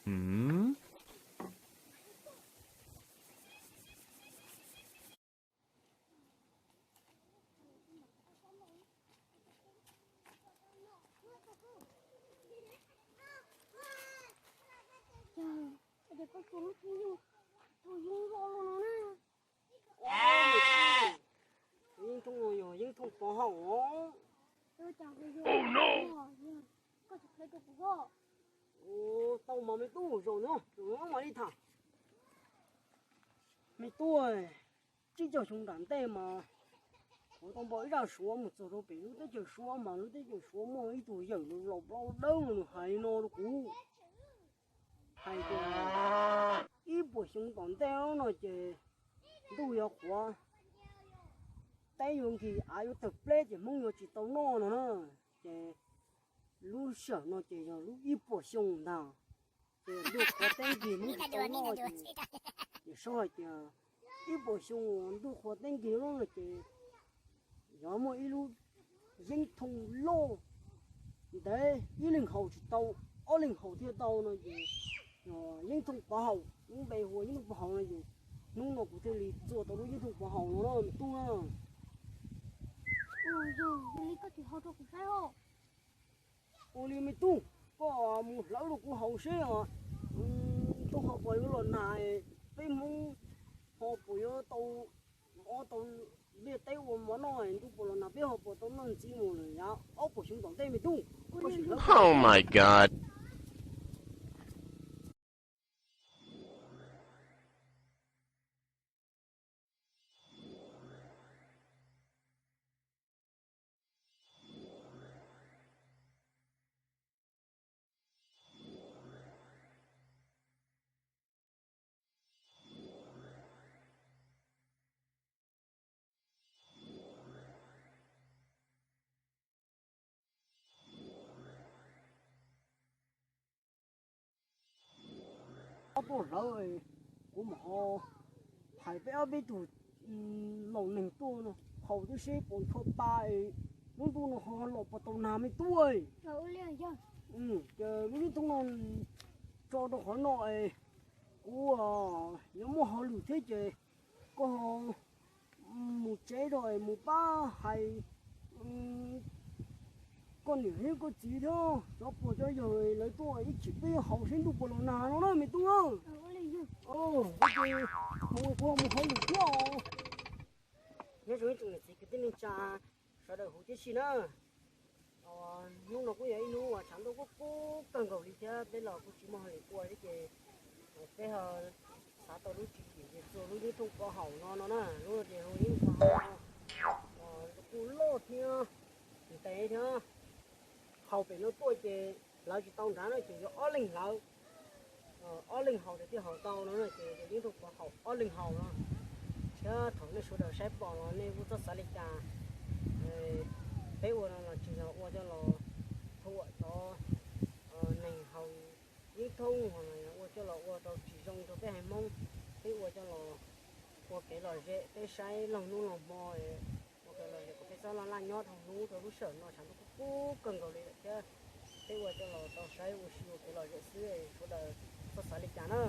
Ces koj tsuas muaj tug yeeb, tug yeeb loj loj no na. Tus yeeb thooj no yog yeeb thooj pov haum os. Koj tsis qhia rau kuv os. Tau mas me tub, zaum no zaum no mam li tham. Me tub, tsib caug xyoo nram ntej mas kuv tau npau ib zaj suav mus txog rau pem lub teb chaws suav mas lub teb chaws suav muaj ib tug yawm laus plaub dawb nws hais li no rau kuv, hais tias ib puas xyoo tom ntej no ces ntuj yuav qhuav, teb yuav nkig, av yuav tawg pleb ces Hmoob yuav tsis tau noj no na. Ces lub sij hawm no ces yog lub ib puas xyoo ntag. Ces ntuj qhuav teb nkig Hmoob tsis tau noj ces, ces saib hais tias ib puas xyoo ntuj qhuav teb nkig no ces yog muaj ib lub yeeb thooj loj ntev ib leeg haus tsis tau, ob leeg haus thiaj tau no ces yeeb thooj pov haum, lub npe hu ua yeeb thooj pov haum no ces hnub no kuv thiaj li txua tau lub yeeb thooj pov haum no na me tub na. Ua li me tub, koj mus hlawv rau kuv haus seb os, ntuj ho puas yuav los nag, peb Hmoob ho puas yuav tau, tau liaj teb ua mov noj, ntuj puas los nag peb ho puas tau noj ntxiv mus lawm yav ob puas xyoo tom ntej me tub. Koj sim hlawv. Oh my God. Ob tuaj hlawv, kuv mam ho hais peb ob peb tug laus neeg tuaj no haus tib seb puas ntshuav pa, lub ntuj no ho los puas tau nag me tub. Ces lub yeeb thooj no tso rau qhov no, kuv yuav muaj hauj lwm thiab ces koj mus tsev rau mus pab hais koj niam thiab koj txiv thiab cov pog cov yawg lawv tuaj ib chim peb haus seb ntuj puas los nag no na me tub. Ces kuv mus hauj lwm thiab os. Nyob zoo ib tsoom niam txiv kwv tij neej tsa sawv daws huv tib si na. Hnub no kuj yog ib hnub uas tshav ntuj kub kub kawg nkaus li thiab peb los kuj tsis muaj hauj lwm ua thiab ces peb ho xav tau lub tswv yim ces txua lub yeeb thooj pov haum no no na, lub no ces hu yeeb thooj pov haum no, kuj loj thiab ntev thiab. Haus pem no tuaj ces hlawv tsis tau nrad no ces yuav ob leeg hlawv, ob leeg haus ces thiaj haus tau no na ces yeeb thooj pov haum ob leeg haus no. Thiab thaum nej sawv daws saib pom los nej kuj txhob xav li cas, peb ua no los tsis yog ua coj los thuam cov neeg haus yeeb thooj, ua coj los ua rau tsis zoo rau peb haiv Hmoob. Peb ua coj los ua kev lom zem, peb saib laug hnub laug hmo, ua kev lom zem kom peb txhob laj laj nyob dhau hnub rau lub sij hawm no tshav ntuj kub kub kawg nkaus li lawm thiab. Peb ua coj los tau saib ua si ua kev lom zem xwb, sawv daws txhob xav li cas na.